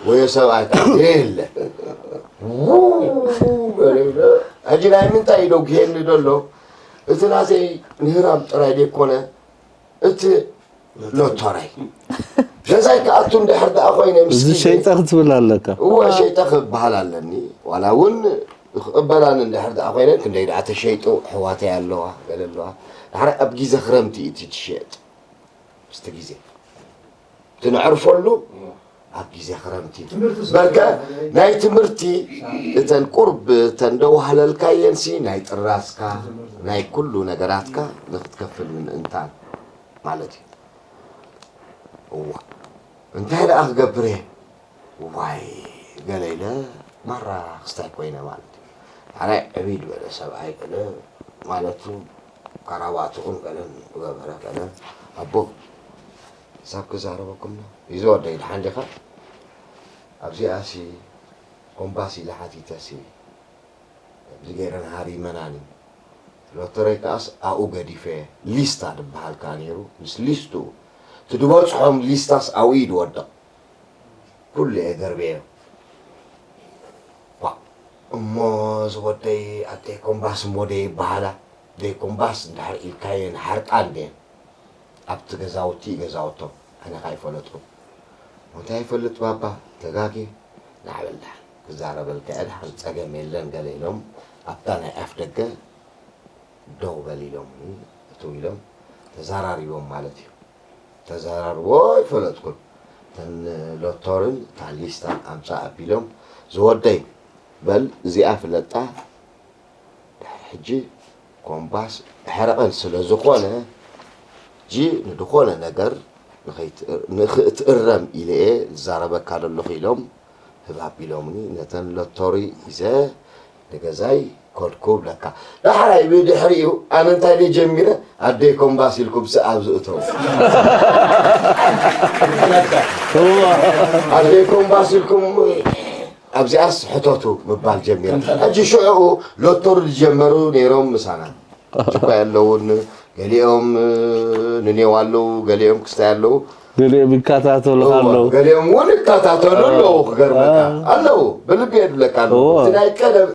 ወዮ ሰብኣይ የለ። ሕጂ ናይ ምንታይ ኢዶ ግሄኒ ደሎ? እቲ ናተይ ምህራም ጥራይ ደይኮነ፣ እቲ ሎቶራይ ገዛይ ክኣቱ እንድሕር ደኣ ኮይነ፣ እዚ ምስኪን ሸይጠ ክትብል ኣለካ። እወ፣ ሸይጠ ክበሃል ኣለኒ። ዋላ እውን ክቕበላኒ እንድሕር ደኣ ኮይነ፣ ክንደይ ደኣ ተሸይጡ፣ ኣሕዋተይ ኣለዋ፣ ገለ ኣለዋ። ድሓር ኣብ ግዜ ክረምቲ እዩ እቲ ትሸየጥ። ምስቲ ግዜ ትንዕርፈሉ ኣብ ግዜ ክረምቲ። ትምህርቲ በልከ ናይ ትምህርቲ እተን ቁርብ እተን ደዋህለልካየንሲ ናይ ጥራዝካ ናይ ኩሉ ነገራትካ ንክትከፍል ምእንታን ማለት እዩ። እዋ እንታይ ደኣ ክገብር እየ? ዋይ ገለ ኢለ ማራ ክስታይ ኮይነ ማለት እዩ። ሓራይ ዕብይ ዝበለ ሰብኣይ ገለ ማለቱ ካራባትኡን ገለን ዝገበረ ገለ ኣቦ ክሳብ ክዛረበኩም ነው። ይዞ ወደይ ደሓን ዲኻ? ኣብዚኣሲ ኮምባስ ኢለ ሓቲተሲ ከምዚ ገይረን ሃሪመናኒ። ሎተረይ ከኣስ ኣብኡ ገዲፈ ሊስታ ዝበሃል ከኣ ነይሩ። ምስ ሊስቱ እቲ ዝበጽሖም ሊስታስ ኣብኡ እዩ ዝወድቕ። ኩሉ እየ ደርበዮ። ዋ፣ እሞ ዝወደይ ኣደይ ኮምባስ እሞ ደይ ይበሃላ። ደይ ኮምባስ እንድሕር ኢልካየን ሓርቃን ድየን? ኣብቲ ገዛውቲ ገዛውቶም ኣነ ከኣ ኣይፈለጥኩን። እንታይ ይፈልጥ ባባ ተጋግየ ንዓበል ደሓን ክዛረበልካ እየ፣ ደሓን ጸገም የለን ገለ ኢሎም ኣብታ ናይ ኣፍ ደገ ደው በል ኢሎምኒ። እትው ኢሎም ተዘራሪቦም ማለት እዩ። ተዘራርቦ ኣይፈለጥኩን። እተን ሎቶርን እታ ሊስታን ኣምጻእ ኣቢሎም ዝወደይ በል እዚኣ ፍለጣ ድሕሪ ሕጂ ኮምባስ ሕረቐን ስለ ዝኾነ ሕጂ ንድኾነ ነገር ንኸይትእር- ንኽእትእረም ኢለ እየ ዝዛረበካ ዘለኹ ኢሎም ህብ ኣቢሎምኒ። ነተን ሎቶሪ ሒዘ ንገዛይ ከድኩ ብለካ። ዳሕራይ ብድሕሪኡ ኣነ እንታይ ደይ ጀሚረ ኣደይ ኮምባስ ኢልኩም ስኣብ ዝእተው ኣደይ ኮምባስ ኢልኩም ኣብዚኣስ ሕተቱ ምባል ጀሚረ። ሕጂ ሽዑኡ ሎቶሪ ዝጀመሩ ነይሮም ምሳና። ጅኳ ኣለውን ገሊኦም ንኔው ኣለዉ፣ ገሊኦም ክስታይ ኣለዉ። ገሊኦም ይከታተሉ እዋ፣ ኣለዉ። ገሊኦም እውን ይከታተሉ ኣለዉ። ክገርመካ ኣለዉ፣ ብልቢ የድለካ ኣለዉ። እዋ። እቲ ናይ ቀደም